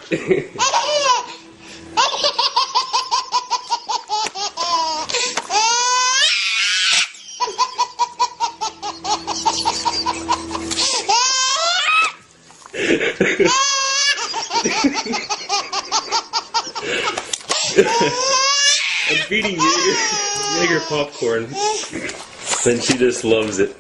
I'm feeding Jaeger, Jaeger popcorn, and she just loves it.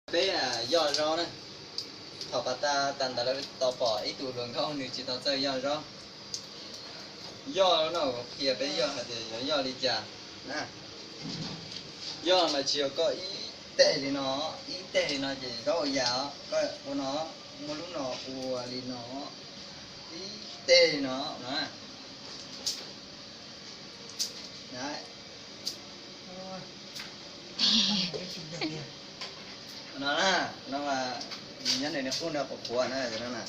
Peb yoj zaub na. Thaum pas tas tas ntawd lawv tau pom ib tug hluas nkauj nws tsis tau txawj yoj zaub. Yoj no qhia peb yoj hais tias yog yoj li cas na. Yoj mas tsis yog koj ib teg li no, ib teg li no ces zaub ua yam, koj ua no, muab lub no ua li no, ib teg li no na. No na, no nyob nws qub no qhuav qhuav na, no na.